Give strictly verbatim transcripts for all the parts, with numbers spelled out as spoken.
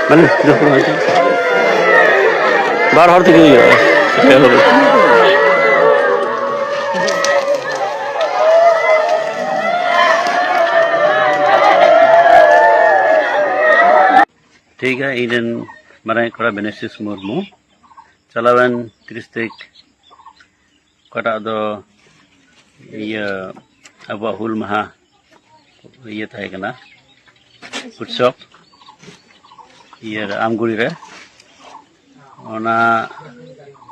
ᱢᱟᱱᱮ, ᱵᱟᱨ ᱦᱚᱲ ᱛᱮᱜᱮ ᱦᱩᱭᱩᱜᱼᱟ, ᱯᱮ ᱦᱚᱲ᱾ ᱴᱷᱤᱠ ᱜᱮᱭᱟ, ᱤᱧ ᱨᱮᱱ ᱢᱟᱨᱟᱝ ᱠᱚᱲᱟ ᱵᱮᱱᱮᱥᱤᱥ ᱢᱩᱨᱢᱩ ᱪᱟᱞᱟᱣᱮᱱ ᱛᱤᱨᱤᱥ ᱛᱟᱹᱨᱤᱠᱷ, ᱚᱠᱟᱴᱟᱜ ᱫᱚ ᱤᱭᱟᱹ ᱟᱵᱚᱣᱟᱜ ᱦᱩᱞ ᱢᱟᱦᱟ ᱤᱭᱟᱹ ᱛᱟᱦᱮᱸ ᱠᱟᱱᱟ, ᱩᱛᱥᱚᱵᱽ, ᱤᱭᱟᱹ ᱨᱮ, ᱟᱢᱜᱩᱲᱤ ᱨᱮ, ᱚᱱᱟ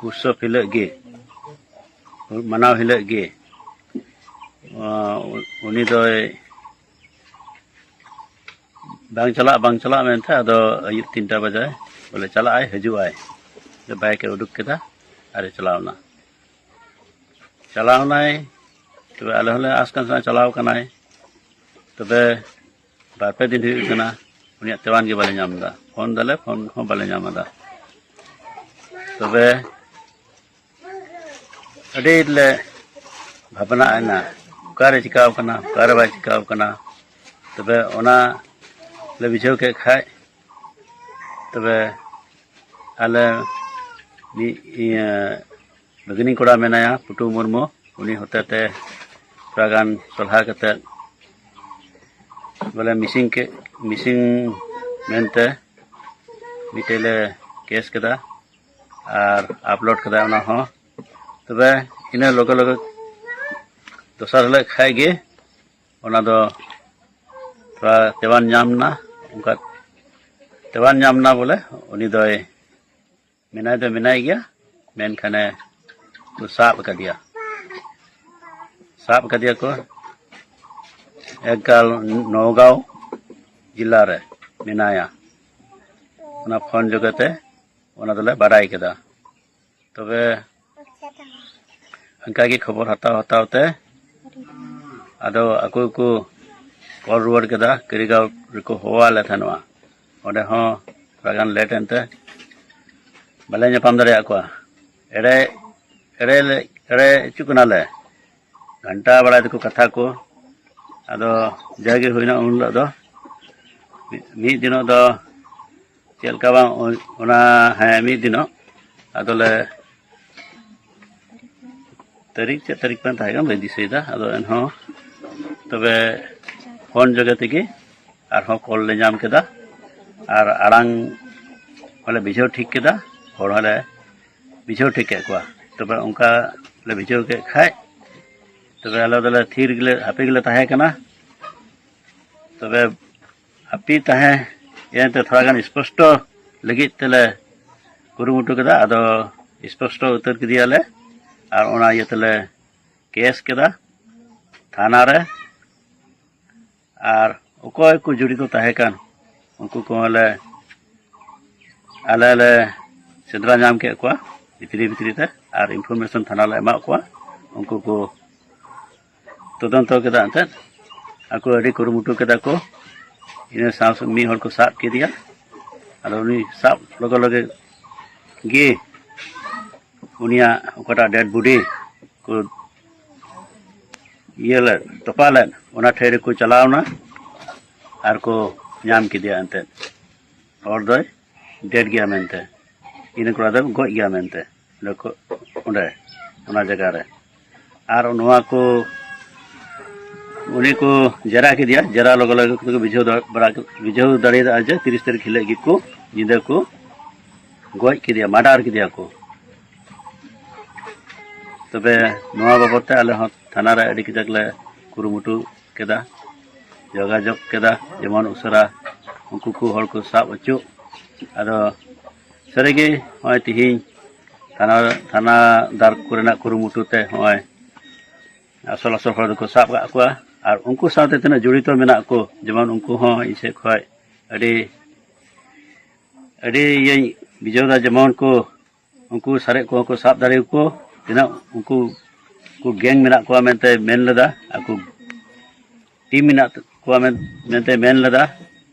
ᱩᱛᱥᱚᱵᱽ ᱦᱤᱞᱳᱜ ᱜᱮ, ᱢᱟᱱᱟᱣ ᱦᱤᱞᱳᱜ ᱜᱮ, ᱚ, ᱩᱱᱤ ᱫᱚᱭ ᱵᱟᱝ ᱪᱟᱞᱟᱜ, ᱵᱟᱝ ᱪᱟᱞᱟᱜ ᱢᱮᱱᱛᱮ ᱟᱫᱚ ᱟᱹᱭᱩᱵ ᱛᱤᱱᱴᱟ ᱵᱟᱡᱮ ᱵᱚᱞᱮ ᱪᱟᱞᱟᱜ ᱟᱭ, ᱦᱤᱡᱩᱜ ᱟᱭ᱾ ᱟᱫᱚ ᱵᱟᱭᱤᱠ ᱮ ᱩᱰᱩᱠ ᱠᱮᱫᱟ ᱟᱨ ᱮ ᱪᱟᱞᱟᱣ ᱮᱱᱟ᱾ ᱪᱟᱞᱟᱣ ᱮᱱᱟᱭ, ᱛᱚᱵᱮ ᱟᱞᱮ ᱦᱚᱸᱞᱮ ᱟᱸᱥ ᱠᱟᱱ ᱛᱟᱦᱮᱱᱟ ᱪᱟᱞᱟᱣ ᱠᱟᱱᱟᱭ᱾ ᱛᱚᱵᱮ ᱵᱟᱨ ᱯᱮ ᱫᱤᱱ ᱦᱩᱭᱩᱜ ᱠᱟᱱᱟ, ᱩᱱᱤᱭᱟᱜ ᱛᱮᱣᱟᱱ ᱜᱮ ᱵᱟᱞᱮ ᱧᱟᱢ ᱮᱫᱟ᱾ ᱯᱷᱳᱱ ᱫᱟᱞᱮ, ᱯᱷᱳᱱ ᱦᱚᱸ ᱵᱟᱞᱮ ᱧᱟᱢ ᱮᱫᱟ᱾ ᱛᱚᱵᱮ ᱟᱹᱰᱤ ᱞᱮ ᱵᱷᱟᱵᱽᱱᱟ ᱮᱱᱟ, ᱚᱠᱟᱨᱮ ᱪᱤᱠᱟᱹᱣ ᱠᱟᱱᱟ, ᱚᱠᱟᱨᱮ ᱵᱟᱭ ᱪᱤᱠᱟᱹᱣ ᱠᱟᱱᱟ᱾ ᱛᱚᱵᱮ ᱚᱱᱟ ᱞᱮ ᱵᱩᱡᱷᱟᱹᱣ ᱠᱮᱫ ᱠᱷᱟᱡ, ᱛᱚᱵᱮ ᱟᱞᱮ ᱢᱤᱫ, ᱤᱭᱟᱹ, ᱵᱷᱟᱹᱜᱽᱱᱤ ᱠᱚᱲᱟ ᱢᱮᱱᱟᱭᱟ, ᱯᱩᱴᱩ ᱢᱩᱨᱢᱩ, ᱩᱱᱤ ᱦᱚᱛᱮᱛᱮ ᱛᱷᱚᱲᱟ ᱜᱟᱱ ᱥᱚᱞᱦᱟ ᱠᱟᱛᱮ ᱵᱚᱞᱮ ᱢᱤᱥᱤᱝ ᱠᱮᱫ, ᱢᱤᱥᱤᱝ ᱢᱮᱱᱛᱮ ᱢᱤᱫᱴᱮᱡ ᱞᱮ ᱠᱮᱥ ᱠᱮᱫᱟ ᱟᱨ ᱟᱯᱞᱳᱰ ᱠᱮᱫᱟ ᱚᱱᱟ ᱦᱚᱸ᱾ ᱛᱚᱵᱮ ᱤᱱᱟᱹ ᱞᱚᱜᱮ ᱞᱚᱜᱮ ᱫᱚᱥᱟᱨ ᱦᱤᱞᱳᱜ ᱠᱷᱟᱡ ᱜᱮ ᱚᱱᱟ ᱫᱚ ᱛᱷᱚᱲᱟ ᱛᱮᱣᱟᱱ ᱧᱟᱢ ᱮᱱᱟ, ᱚᱱᱠᱟ ᱛᱮᱣᱟᱱ ᱧᱟᱢ ᱮᱱᱟ ᱵᱚᱞᱮ, ᱩᱱᱤ ᱫᱚᱭ ᱢᱮᱱᱟᱭ ᱫᱚ ᱢᱮᱱᱟᱭ ᱜᱮᱭᱟ, ᱢᱮᱱᱠᱷᱟᱱᱮ ᱠᱚ ᱥᱟᱵ ᱟᱠᱟᱫᱮᱭᱟ, ᱥᱟᱵ ᱟᱠᱟᱫᱮᱭᱟ ᱠᱚ ᱮᱠᱟᱞ ᱱᱚᱜᱟᱸᱣ ᱡᱮᱞᱟ ᱨᱮ ᱢᱮᱱᱟᱭᱟ᱾ ᱚᱱᱟ ᱯᱷᱳᱱ ᱡᱳᱜᱮ ᱛᱮ ᱚᱱᱟ ᱫᱚᱞᱮ ᱵᱟᱰᱟᱭ ᱠᱮᱫᱟ᱾ ᱛᱚᱵᱮ ᱚᱱᱠᱟᱜᱮ ᱠᱷᱚᱵᱚᱨ ᱦᱟᱛᱟᱣ ᱦᱟᱛᱟᱣ ᱛᱮ ᱟᱫᱚ ᱟᱠᱚ ᱜᱮᱠᱚ ᱠᱚᱞ ᱨᱩᱣᱟᱹᱲ ᱠᱮᱫᱟ, ᱠᱤᱨᱤᱜᱟᱸᱣ ᱨᱮᱠᱚ ᱦᱚᱦᱚᱣᱟᱞᱮ ᱛᱟᱦᱮᱱᱚᱜᱼᱟ᱾ ᱚᱸᱰᱮ ᱦᱚᱸ ᱛᱷᱚᱲᱟ ᱜᱟᱱ ᱞᱮᱴ ᱮᱱᱛᱮ ᱵᱟᱞᱮ ᱧᱟᱯᱟᱢ ᱫᱟᱲᱮᱭᱟᱜ ᱠᱚᱣᱟ᱾ ᱮᱲᱮ, ᱮᱲᱮ ᱞᱮ, ᱮᱲᱮ ᱦᱚᱪᱚᱜ ᱠᱟᱱᱟᱞᱮ᱾ ᱜᱷᱟᱱᱴᱟ ᱵᱟᱲᱟᱭ ᱛᱮᱠᱚ ᱠᱟᱛᱷᱟ ᱠᱚ᱾ ᱟᱫᱚ ᱡᱟᱜᱮ ᱦᱩᱭᱱᱟ ᱩᱱ ᱦᱤᱞᱳᱜ ᱫᱚ᱾ ᱢᱤᱫ, ᱢᱤᱫ ᱫᱤᱱᱚᱜ ᱫᱚ ᱪᱮᱫ ᱞᱮᱠᱟ ᱵᱟᱝ, ᱚ-, ᱚᱱᱟ, ᱦᱮᱸ, ᱢᱤᱫ ᱫᱤᱱᱚᱜ ᱟᱫᱚᱞᱮ, ᱛᱟᱹᱨᱤᱠᱷ, ᱪᱮᱫ ᱛᱟᱹᱨᱤᱠᱷ ᱵᱟᱝ ᱛᱟᱦᱮᱸ ᱠᱟᱱᱟ, ᱵᱟᱹᱧ ᱫᱤᱥᱟᱹᱭᱮᱫᱟ᱾ ᱟᱫᱚ ᱮᱱᱦᱚᱸ ᱛᱚᱵᱮ ᱯᱷᱳᱱ ᱡᱳᱜᱮ ᱛᱮᱜᱮ ᱟᱨᱦᱚᱸ ᱠᱚᱞ ᱞᱮ ᱧᱟᱢ ᱠᱮᱫᱟ, ᱟᱨ ᱟᱲᱟᱝ ᱦᱚᱸᱞᱮ ᱵᱩᱡᱷᱟᱹᱣ ᱴᱷᱤᱠ ᱠᱮᱫᱟ, ᱦᱚᱲ ᱦᱚᱸᱞᱮ ᱵᱩᱡᱷᱟᱹᱣ ᱴᱷᱤᱠ ᱠᱮᱫ ᱠᱚᱣᱟ᱾ ᱛᱚᱵᱮ ᱚᱱᱠᱟ ᱞᱮ ᱵᱩᱡᱷᱟᱹᱣ ᱠᱮᱫ ᱠᱷᱟᱡ, ᱛᱚᱵᱮ ᱟᱞᱮ ᱫᱚᱞᱮ ᱛᱷᱤᱨ ᱜᱮᱞᱮ, ᱦᱟᱹᱯᱤ ᱜᱮᱞᱮ ᱛᱟᱦᱮᱸ ᱠᱟᱱᱟ᱾ ᱛᱚᱵᱮ ᱦᱟᱹᱯᱤ ᱛᱟᱦᱮᱸ ᱮᱱᱛᱮ ᱛᱷᱚᱲᱟ ᱜᱟᱱ ᱥᱯᱚᱥᱴᱚ ᱞᱟᱹᱜᱤᱫ ᱛᱮᱞᱮ ᱠᱩᱨᱩᱢᱩᱴᱩ ᱠᱮᱫᱟ᱾ ᱟᱫᱚ ᱥᱯᱚᱥᱴᱚ ᱩᱛᱟᱹᱨ ᱠᱮᱫᱮᱭᱟᱞᱮ, ᱟᱨ ᱚᱱᱟ ᱤᱭᱟᱹ ᱛᱮᱞᱮ ᱠᱮᱥ ᱠᱮᱫᱟ ᱛᱷᱟᱱᱟ ᱨᱮ᱾ ᱟᱨ ᱚᱠᱚᱭ ᱠᱚ ᱡᱚᱲᱤᱛᱚ ᱛᱟᱦᱮᱸ ᱠᱟᱱ, ᱩᱱᱠᱩ ᱠᱚᱦᱚᱸ ᱞᱮ, ᱟᱞᱮ ᱞᱮ ᱥᱮᱸᱫᱽᱨᱟ ᱧᱟᱢ ᱠᱮᱫ ᱠᱚᱣᱟ ᱵᱷᱤᱛᱨᱤ ᱵᱷᱤᱛᱨᱤ ᱛᱮ, ᱟᱨ ᱤᱱᱯᱷᱚᱨᱢᱮᱥᱚᱱ ᱛᱷᱟᱱᱟ ᱞᱮ ᱮᱢᱟᱫ ᱠᱚᱣᱟ᱾ ᱩᱱᱠᱩ ᱠᱚ ᱛᱚᱫᱚᱱᱛᱚ ᱠᱮᱫᱟ ᱮᱱᱛᱮᱫ, ᱟᱠᱚ ᱟᱹᱰᱤ ᱠᱩᱨᱩᱢᱩᱴᱩ ᱠᱮᱫᱟ ᱠᱚ᱾ ᱤᱱᱟᱹ ᱥᱟᱶ ᱢᱤᱫ ᱦᱚᱲ ᱠᱚ ᱥᱟᱵ ᱠᱮᱫᱮᱭᱟ᱾ ᱟᱫᱚ ᱩᱱᱤ ᱥᱟᱵ ᱞᱚᱜᱮ ᱞᱚᱜᱮ ᱜᱮ ᱩᱱᱤᱭᱟᱜ ᱚᱠᱟᱴᱟᱜ ᱰᱮᱰ ᱵᱚᱰᱤ ᱠᱚ ᱤᱭᱟᱹ ᱞᱮᱫ, ᱛᱚᱯᱟ ᱞᱮᱫ, ᱚᱱᱟ ᱴᱷᱮᱡ ᱨᱮᱠᱚ ᱪᱟᱞᱟᱣ ᱮᱱᱟ ᱟᱨ ᱠᱚ ᱧᱟᱢ ᱠᱮᱫᱮᱭᱟ ᱮᱱᱛᱮᱫ᱾ ᱦᱚᱲ ᱫᱚᱭ ᱰᱮᱰ ᱜᱮᱭᱟ ᱢᱮᱱᱛᱮ, ᱤᱱᱟᱹ ᱠᱚᱲᱟ ᱫᱚᱭ ᱜᱚᱡ ᱜᱮᱭᱟ ᱢᱮᱱᱛᱮ᱾ ᱚᱸᱰᱮ ᱠᱚ, ᱚᱸᱰᱮ, ᱚᱱᱟ ᱡᱟᱭᱜᱟ ᱨᱮ᱾ ᱟᱨ ᱱᱚᱣᱟ ᱠᱚ, ᱩᱱᱤ ᱠᱚ ᱡᱮᱨᱟ ᱠᱮᱫᱮᱭᱟ, ᱡᱮᱨᱟ ᱞᱚᱜᱮ ᱞᱚᱜᱮ ᱠᱚ ᱵᱩᱡᱷᱟᱹᱣ ᱫᱟ-, ᱵᱟᱲᱟ, ᱵᱩᱡᱷᱟᱹᱣ ᱫᱟᱲᱮᱭᱟᱫᱟ ᱡᱮ ᱛᱤᱨᱤᱥ ᱛᱟᱹᱨᱤᱠᱷ ᱦᱤᱞᱳᱜ ᱜᱮᱠᱚ, ᱧᱤᱫᱟᱹ ᱠᱚ ᱜᱚᱡ ᱠᱮᱫᱮᱭᱟ, ᱢᱟᱰᱟᱨ ᱠᱮᱫᱮᱭᱟ ᱠᱚ᱾ ᱛᱚᱵᱮ ᱱᱚᱣᱟ ᱵᱟᱵᱚᱫ ᱛᱮ ᱟᱞᱮ ᱦᱚᱸ ᱛᱷᱟᱱᱟ ᱨᱮ ᱟᱹᱰᱤ ᱠᱟᱡᱟᱠ ᱞᱮ ᱠᱩᱨᱩᱢᱩᱴᱩ ᱠᱮᱫᱟ, ᱡᱳᱜᱟᱡᱳᱜᱽ ᱠᱮᱫᱟ, ᱡᱮᱢᱚᱱ ᱩᱥᱟᱹᱨᱟ ᱩᱱᱠᱩ ᱠᱚ ᱦᱚᱲ ᱠᱚ ᱥᱟᱵ ᱦᱚᱪᱚᱜ᱾ ᱟᱫᱚ ᱥᱟᱹᱨᱤᱜᱮ ᱱᱚᱜᱼᱚᱭ ᱛᱤᱦᱤᱧ ᱛᱷᱟᱱᱟ, ᱛᱷᱟᱱᱟᱫᱟᱨ ᱠᱚᱨᱮᱱᱟᱜ ᱠᱩᱨᱩᱢᱩᱴᱩ ᱛᱮ ᱱᱚᱜᱼᱚᱭ ᱟᱥᱚᱞ ᱟᱥᱚᱞ ᱦᱚᱲ ᱫᱚᱠᱚ ᱥᱟᱵ ᱠᱟᱜ ᱠᱚᱣᱟ᱾ ᱟᱨ ᱩᱱᱠᱩ ᱥᱟᱶᱛᱮ ᱛᱤᱱᱟᱹᱜ ᱡᱚᱲᱤᱛᱚ ᱢᱮᱱᱟᱜ ᱠᱚ, ᱡᱮᱢᱚᱱ ᱩᱱᱠᱩ ᱦᱚᱸ ᱤᱧ ᱥᱮᱫ ᱠᱷᱚᱱ ᱟᱹᱰᱤ, ᱟᱹᱰᱤ ᱤᱭᱟᱹᱧ ᱵᱩᱡᱷᱟᱹᱣ ᱮᱫᱟ, ᱡᱮᱢᱚᱱ ᱠᱚ ᱩᱱᱠᱩ ᱥᱟᱨᱮᱡ ᱠᱚᱦᱚᱸ ᱠᱚ ᱥᱟᱵ ᱫᱟᱲᱮ ᱟᱠᱚ᱾ ᱛᱤᱱᱟᱹᱜ ᱩᱱᱠᱩ ᱠᱚ ᱜᱮᱝ ᱢᱮᱱᱟᱜ ᱠᱚᱣᱟ ᱢᱮᱱᱛᱮ ᱢᱮᱱ ᱞᱮᱫᱟ, ᱟᱠᱚ ᱴᱤᱢ ᱢᱮᱱᱟᱜ ᱠᱚᱣᱟ ᱢᱮᱱ-, ᱢᱮᱱᱛᱮ ᱢᱮᱱ ᱞᱮᱫᱟ᱾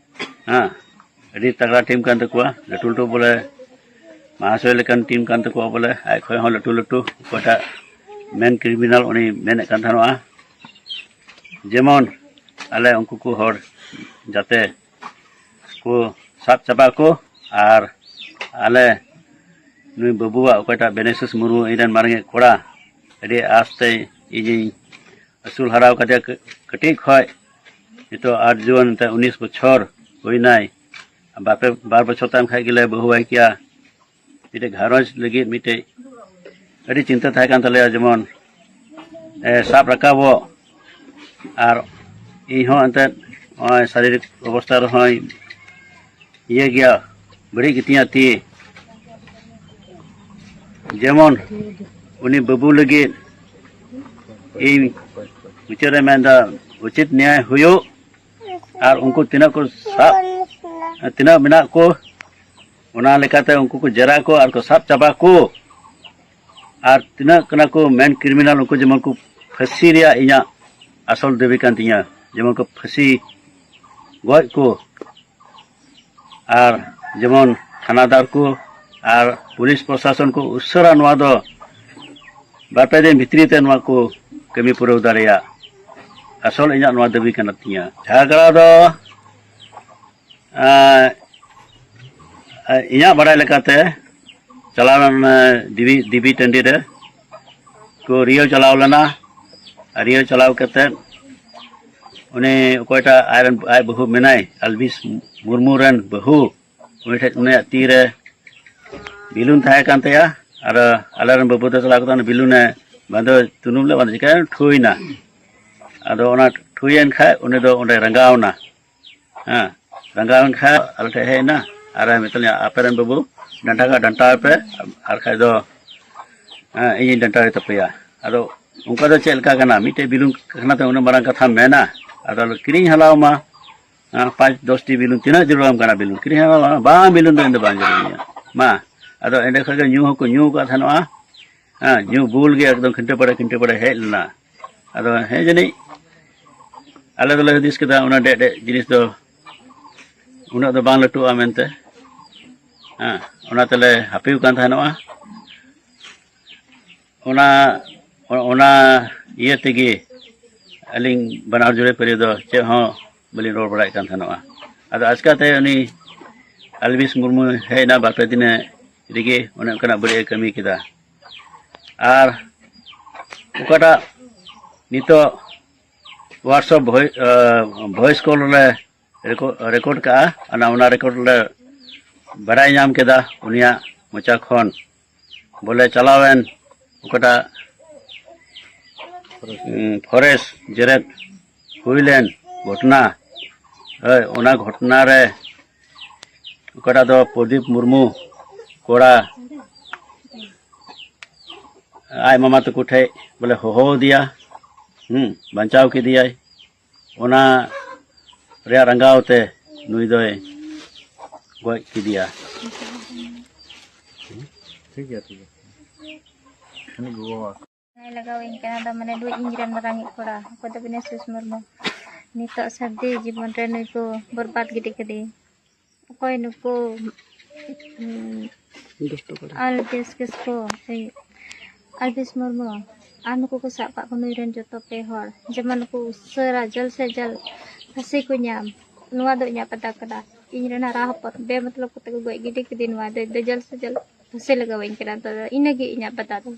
ᱦᱮᱸ, ᱟᱹᱰᱤ ᱛᱟᱜᱲᱟ ᱴᱤᱢ ᱠᱟᱱ ᱛᱟᱠᱚᱣᱟ, ᱞᱟᱹᱴᱩ ᱞᱟᱹᱴᱩ ᱵᱚᱞᱮ ᱢᱟᱦᱟᱥᱚᱭ ᱞᱮᱠᱟᱱ ᱴᱤᱢ ᱠᱟᱱ ᱛᱟᱠᱚᱣᱟ ᱵᱚᱞᱮ, ᱟᱡ ᱠᱷᱚᱱ ᱦᱚᱸ ᱞᱟᱹᱴᱩ ᱞᱟᱹᱴᱩ ᱚᱠᱚᱭᱴᱟᱜ ᱢᱮᱱ ᱠᱨᱤᱢᱤᱱᱟᱞ ᱩᱱᱤ ᱢᱮᱱᱮᱫ ᱠᱟᱱ ᱛᱟᱦᱮᱱᱚᱜᱼᱟ, ᱡᱮᱢᱚᱱ ᱟᱞᱮ ᱩᱱᱠᱩ ᱠᱚ ᱦᱚᱲ ᱡᱟᱛᱮ ᱠᱚ ᱥᱟᱵ ᱪᱟᱵᱟ ᱠᱚ ᱟᱨ ᱟᱞᱮ ᱱᱩᱭ ᱵᱟᱹᱵᱩᱣᱟᱜ ᱚᱠᱚᱭᱴᱟᱜ ᱵᱮᱱᱮᱥᱮᱥ ᱢᱩᱨᱢᱩ, ᱤᱧ ᱨᱮᱱ ᱢᱟᱨᱟᱝ ᱤᱡ ᱠᱚᱲᱟ, ᱟᱹᱰᱤ ᱟᱥᱛᱮ ᱤᱧᱤᱧ ᱟᱹᱥᱩᱞ ᱦᱟᱨᱟᱣ ᱠᱟᱫᱮᱭᱟ᱾ ᱠᱟᱹ- ᱠᱟᱹᱴᱤᱡ ᱠᱷᱚᱡ ᱱᱤᱛᱚᱜ ᱟᱴ ᱡᱩᱣᱟᱹᱱ ᱛᱮ ᱩᱱᱤᱥ ᱵᱚᱪᱷᱚᱨ ᱦᱩᱭᱱᱟᱭ᱾ ᱵᱟᱨ ᱯᱮ, ᱵᱟᱨ ᱵᱚᱪᱷᱚᱨ ᱛᱟᱭᱚᱢ ᱠᱷᱟᱡ ᱜᱮᱞᱮ ᱵᱟᱹᱦᱩᱣᱟᱭ ᱠᱮᱭᱟ᱾ ᱢᱤᱫᱴᱮᱡ ᱜᱷᱟᱨᱚᱸᱡᱽ ᱞᱟᱹᱜᱤᱫ ᱢᱤᱫᱴᱮᱡ ᱟᱹᱰᱤ ᱪᱤᱱᱛᱟᱹ ᱛᱟᱦᱮᱸ ᱠᱟᱱ ᱛᱟᱞᱮᱭᱟ, ᱡᱮᱢᱚᱱ ᱮ, ᱥᱟᱵ ᱨᱟᱠᱟᱵᱚᱜ᱾ ᱟᱨ ᱤᱧ ᱦᱚᱸ ᱮᱱᱛᱮᱫ ᱱᱚᱜᱼᱚᱭ ᱥᱟᱨᱤᱨᱤᱠ ᱚᱵᱚᱥᱛᱷᱟ ᱨᱮᱦᱚᱸᱧ ᱤᱭᱟᱹ ᱜᱮᱭᱟ, ᱵᱟᱹᱲᱤᱡ ᱜᱮᱛᱤᱧᱟ ᱛᱤ᱾ ᱡᱮᱢᱚᱱ ᱩᱱᱤ ᱵᱟᱹᱵᱩ ᱞᱟᱹᱜᱤᱫ ᱤᱧ ᱢᱩᱪᱟᱹᱫ ᱨᱮ ᱢᱮᱱᱫᱟ, ᱩᱪᱤᱛ ᱱᱮᱭᱟᱭ ᱦᱩᱭᱩᱜ᱾ ᱟᱨ ᱩᱱᱠᱩ ᱛᱤᱱᱟᱹᱜ ᱠᱚ ᱥᱟᱵ, ᱛᱤᱱᱟᱹᱜ ᱢᱮᱱᱟᱜ ᱠᱚ, ᱚᱱᱟ ᱞᱮᱠᱟᱛᱮ ᱩᱱᱠᱩ ᱠᱚ ᱡᱮᱨᱟ ᱠᱚ ᱟᱨ ᱠᱚ ᱥᱟᱵ ᱪᱟᱵᱟ ᱠᱚ᱾ ᱟᱨ ᱛᱤᱱᱟᱹᱜ ᱠᱟᱱᱟ ᱠᱚ ᱢᱮᱱ ᱠᱨᱤᱢᱤᱱᱟᱞ, ᱩᱱᱠᱩ ᱡᱮᱢᱚᱱ ᱠᱚ ᱯᱷᱟᱹᱥᱤ ᱨᱮᱭᱟᱜ ᱤᱧᱟᱹᱜ ᱟᱥᱚᱞ ᱫᱟᱹᱵᱤ ᱠᱟᱱ ᱛᱤᱧᱟᱹ, ᱡᱮᱢᱚᱱ ᱠᱚ ᱯᱷᱟᱹᱥᱤ, ᱜᱚᱡ ᱠᱚ᱾ ᱟᱨ ᱡᱮᱢᱚᱱ ᱛᱷᱟᱱᱟᱫᱟᱨ ᱠᱚ ᱟᱨ ᱯᱩᱞᱤᱥ ᱯᱨᱚᱥᱟᱥᱚᱱ ᱠᱚ ᱩᱥᱟᱹᱨᱟ ᱱᱚᱣᱟ ᱫᱚ ᱵᱟᱨ ᱯᱮ ᱫᱤᱱ ᱵᱷᱤᱛᱨᱤ ᱛᱮ ᱱᱚᱣᱟ ᱠᱚ ᱠᱟᱹᱢᱤ ᱯᱩᱨᱟᱹᱣ ᱫᱟᱲᱮᱭᱟᱜ, ᱟᱥᱚᱞ ᱤᱧᱟᱹᱜ ᱱᱚᱣᱟ ᱫᱟᱹᱵᱤ ᱠᱟᱱᱟ ᱛᱤᱧᱟᱹ᱾ ᱡᱷᱟᱜᱽᱲᱟ ᱫᱚ ᱮᱸ, ᱤᱧᱟᱹᱜ ᱵᱟᱲᱟᱭ ᱞᱮᱠᱟᱛᱮ ᱪᱟᱞᱟᱣᱮᱱ, ᱮᱸ, ᱫᱮᱵᱤ, ᱫᱮᱵᱤ ᱴᱟᱺᱰᱤ ᱨᱮ ᱠᱚ ᱨᱤᱭᱟᱹᱣ ᱪᱟᱞᱟᱣ ᱞᱮᱱᱟ᱾ ᱟᱨ ᱨᱤᱭᱟᱹᱣ ᱪᱟᱞᱟᱣ ᱠᱟᱛᱮᱫ ᱩᱱᱤ ᱚᱠᱚᱭᱴᱟᱜ ᱟᱡᱨᱮᱱ, ᱟᱡ ᱵᱟᱹᱦᱩ ᱢᱮᱱᱟᱭ, ᱟᱞᱵᱤᱥ ᱢᱩᱨᱢᱩ ᱨᱮᱱ ᱵᱟᱹᱦᱩ, ᱩᱱᱤ ᱴᱷᱮᱱ, ᱩᱱᱤᱭᱟᱜ ᱛᱤ ᱨᱮ ᱵᱤᱞᱩᱱ ᱛᱟᱦᱮᱸ ᱠᱟᱱ ᱛᱟᱭᱟ᱾ ᱟᱨ ᱟᱞᱮᱨᱮᱱ ᱵᱟᱹᱵᱩ ᱫᱚ ᱪᱟᱞᱟᱣ ᱠᱟᱛᱮ ᱚᱱᱟ ᱵᱤᱞᱩᱱᱮ ᱵᱟᱝ ᱫᱚ ᱛᱩᱱᱩᱢ ᱞᱮᱫ, ᱵᱟᱝ ᱫᱚ ᱪᱤᱠᱟᱹᱭᱮᱱ, ᱴᱷᱩᱭᱮᱱᱟ᱾ ᱟᱫᱚ ᱚᱱᱟ ᱴᱷᱩᱭᱮᱱ ᱠᱷᱟᱡ ᱩᱱᱤ ᱫᱚ ᱚᱸᱰᱮ ᱨᱟᱸᱜᱟᱣ ᱮᱱᱟ᱾ ᱦᱮᱸ, ᱨᱟᱸᱜᱟᱣ ᱮᱱ ᱠᱷᱟᱡ ᱟᱞᱮ ᱴᱷᱮᱡ ᱦᱮᱡ ᱮᱱᱟ ᱟᱨ ᱢᱮᱛᱟᱞᱤᱧᱟ, "ᱟᱯᱮ ᱨᱮᱱ ᱵᱟᱹᱵᱩ ᱰᱟᱸᱰᱟ ᱠᱟ ᱰᱟᱱᱴᱟᱣ ᱯᱮ, ᱟᱨ ᱠᱷᱟᱡ ᱫᱚ, ᱦᱮᱸ, ᱤᱧᱤᱧ ᱰᱟᱱᱴᱟᱣ ᱛᱟᱯᱮᱭᱟ᱾" ᱟᱫᱚ ᱚᱱᱠᱟ ᱫᱚ ᱪᱮᱫ ᱞᱮᱠᱟ ᱠᱟᱱᱟ? ᱢᱤᱫᱴᱮᱡ ᱵᱤᱞᱩᱱ ᱠᱷᱟᱱᱟ ᱛᱮ ᱩᱱᱟᱹᱜ ᱢᱟᱨᱟᱝ ᱠᱟᱛᱷᱟᱢ ᱢᱮᱱᱟ? ᱟᱫᱚ ᱠᱤᱨᱤᱧ ᱦᱟᱞᱟᱣ ᱢᱟ, ᱦᱮᱸ, ᱯᱟᱸᱪ ᱫᱚᱥ ᱴᱤ ᱵᱤᱞᱩᱱ, ᱛᱤᱱᱟᱹᱜ ᱡᱟᱹᱨᱩᱲᱟᱢ ᱠᱟᱱᱟ ᱵᱤᱞᱩᱱ? ᱠᱤᱨᱤᱧ ᱦᱟᱞᱟᱣ ᱢᱟ, ᱵᱟᱝ, ᱵᱤᱞᱩᱱ ᱫᱚ ᱤᱧ ᱫᱚ ᱵᱟᱝ ᱡᱟᱹᱨᱩᱲᱤᱧᱟ᱾ ᱢᱟ, ᱟᱫᱚ ᱮᱸᱰᱮ ᱠᱷᱚᱡ ᱜᱮ ᱧᱩ ᱦᱚᱸᱠᱚ ᱧᱩ ᱟᱠᱟᱫ ᱛᱟᱦᱮᱱᱚᱜᱼᱟ᱾ ᱦᱮᱸ, ᱧᱩ ᱵᱩᱞ ᱜᱮ ᱮᱠᱫᱚᱢ ᱠᱷᱤᱱᱴᱟᱹ ᱯᱟᱲᱮ, ᱠᱷᱤᱱᱴᱟᱹ ᱯᱟᱲᱮ ᱦᱮᱡ ᱞᱮᱱᱟ᱾ ᱟᱫᱚ ᱦᱮᱸ ᱡᱟᱹᱱᱤᱡ ᱟᱞᱮ ᱫᱚᱞᱮ ᱦᱩᱫᱤᱥ ᱠᱮᱫᱟ ᱚᱱᱟ ᱰᱮᱡ ᱰᱮᱡ ᱡᱤᱱᱤᱥ ᱫᱚ ᱩᱱᱟᱹᱜ ᱫᱚ ᱵᱟᱝ ᱞᱟᱹᱴᱩᱜᱼᱟ ᱢᱮᱱᱛᱮ᱾ ᱦᱮᱸ, ᱚᱱᱟ ᱛᱮᱞᱮ ᱦᱟᱹᱯᱤᱣ ᱠᱟᱱ ᱛᱟᱦᱮᱱᱚᱜᱼᱟ᱾ ᱚᱱᱟ, ᱚᱱᱟ ᱤᱭᱟᱹ ᱛᱮᱜᱮ ᱟᱹᱞᱤᱧ ᱵᱟᱱᱟᱨ ᱡᱩᱨᱤ ᱯᱟᱹᱨᱤ ᱫᱚ ᱪᱮᱫ ᱦᱚᱸ ᱵᱟᱹᱞᱤᱧ ᱨᱚᱲ ᱵᱟᱲᱟᱭᱮᱫ ᱠᱟᱱ ᱛᱟᱦᱮᱱᱚᱜᱼᱟ᱾ ᱟᱫᱚ ᱟᱪᱠᱟᱛᱮ ᱩᱱᱤ ᱟᱞᱵᱤᱥ ᱢᱩᱨᱢᱩ ᱦᱮᱡ ᱮᱱᱟ, ᱵᱟᱨ ᱯᱮ ᱫᱤᱱᱮ ᱨᱮᱜᱮ ᱚᱱᱮ ᱚᱱᱠᱟᱱᱟᱜ ᱵᱟᱹᱲᱤᱡ ᱮ ᱠᱟᱹᱢᱤ ᱠᱮᱫᱟ᱾ ᱟᱨ ᱚᱠᱟᱴᱟᱜ ᱱᱤᱛᱚᱜ WhatsApp ᱵᱷᱚᱭ-, ᱟᱸ, ᱵᱷᱚᱭᱮᱥ ᱠᱚᱞ ᱨᱮ ᱨᱮᱠᱚ-, ᱨᱮᱠᱚᱨᱰ ᱠᱟᱜᱼᱟ, ᱚᱱᱟ, ᱚᱱᱟ ᱨᱮᱠᱚᱨᱰ ᱞᱮ ᱵᱟᱲᱟᱭ ᱧᱟᱢ ᱠᱮᱫᱟ ᱩᱱᱤᱭᱟᱜ ᱢᱚᱪᱟ ᱠᱷᱚᱱ, ᱵᱚᱞᱮ ᱪᱟᱞᱟᱣᱮᱱ ᱚᱠᱟᱴᱟᱜ, ᱩᱸ, ᱯᱷᱚᱨᱮᱥᱴ ᱡᱮᱨᱮᱫ ᱦᱩᱭ ᱞᱮᱱ ᱜᱷᱚᱴᱚᱱᱟ, ᱦᱳᱭ, ᱚᱱᱟ ᱜᱷᱚᱴᱚᱱᱟ ᱨᱮ ᱚᱠᱟᱴᱟᱜ ᱫᱚ ᱯᱨᱚᱫᱤᱯ ᱢᱩᱨᱢᱩ ᱠᱚᱲᱟ ᱟᱡ ᱢᱟᱢᱟ ᱛᱟᱠᱚ ᱴᱷᱮᱡ ᱵᱚᱞᱮ ᱦᱚᱦᱚ ᱟᱫᱮᱭᱟ, ᱦᱩᱸ, ᱵᱟᱧᱪᱟᱣ ᱠᱮᱫᱮᱭᱟᱭ᱾ ᱚᱱᱟ ᱨᱮᱭᱟᱜ ᱨᱟᱸᱜᱟᱣ ᱛᱮ ᱱᱩᱭ ᱫᱚᱭ ᱜᱚᱡ ᱠᱮᱫᱮᱭᱟ᱾ ᱴᱷᱤᱠ ᱜᱮᱭᱟ, ᱴᱷᱤᱠ ᱜᱮᱭᱟ᱾ ᱩᱱᱤ ᱜᱚᱜᱚ ᱵᱟᱵᱟ᱾ ᱞᱟᱜᱟᱣᱤᱧ ᱠᱟᱱᱟ ᱫᱚ, ᱢᱟᱱᱮ, ᱱᱩᱭ ᱤᱧ ᱨᱮᱱ ᱢᱟᱨᱟᱝᱤᱡ ᱠᱚᱲᱟ, ᱚᱠᱚᱭ ᱫᱚ ᱵᱤᱱᱮᱥ ᱢᱩᱨᱢᱩ᱾ ᱱᱤᱛᱚᱜ ᱥᱟᱹᱨᱫᱤ ᱡᱤᱵᱚᱱ ᱨᱮ ᱱᱩᱭ ᱠᱚ ᱵᱚᱨᱵᱟᱫ ᱜᱤᱰᱤ ᱠᱮᱫᱮ᱾ ᱚᱠᱚᱭ ᱱᱩᱠᱩ, ᱩᱸ, ᱫᱩᱥᱴᱚ ᱠᱚᱲᱟ᱾ ᱟᱞᱵᱮᱥ ᱠᱤᱥᱠᱩ, ᱮᱭ, ᱟᱞᱵᱮᱥ ᱢᱩᱨᱢᱩ, ᱟᱨ ᱱᱩᱠᱩ ᱠᱚ ᱥᱟᱵ ᱠᱟᱜ ᱠᱚ ᱱᱩᱭ ᱨᱮᱱ ᱡᱚᱛᱚ ᱯᱮ ᱦᱚᱲ, ᱡᱮᱢᱚᱱ ᱱᱩᱠᱩ ᱩᱥᱟᱹᱨᱟ ᱡᱚᱞ ᱥᱮ ᱡᱚᱞ ᱯᱷᱟᱹᱥᱤ ᱠᱚ ᱧᱟᱢ, ᱱᱚᱣᱟ ᱫᱚ ᱤᱧᱟᱹᱜ ᱯᱟᱛᱟ ᱠᱟᱱᱟ᱾ ᱤᱧ ᱨᱮᱱ ᱦᱟᱨᱟ ᱦᱚᱯᱚᱱ ᱵᱮᱢᱚᱛᱞᱚᱵ ᱠᱟᱛᱮ ᱠᱚ ᱜᱚᱡ ᱜᱤᱰᱤ ᱠᱮᱫᱮ, ᱱᱚᱣᱟ ᱫᱚ ᱤᱧ ᱫᱚ ᱡᱚᱞ ᱥᱮ ᱡᱚᱞ ᱯᱷᱟᱹᱥᱤ ᱞᱟᱜᱟᱣᱟᱹᱧ ᱠᱟᱱᱟ᱾ ᱛᱚ, ᱤᱱᱟᱹᱜᱮ ᱤᱧᱟᱹᱜ ᱯᱟᱛᱟ ᱫᱚ᱾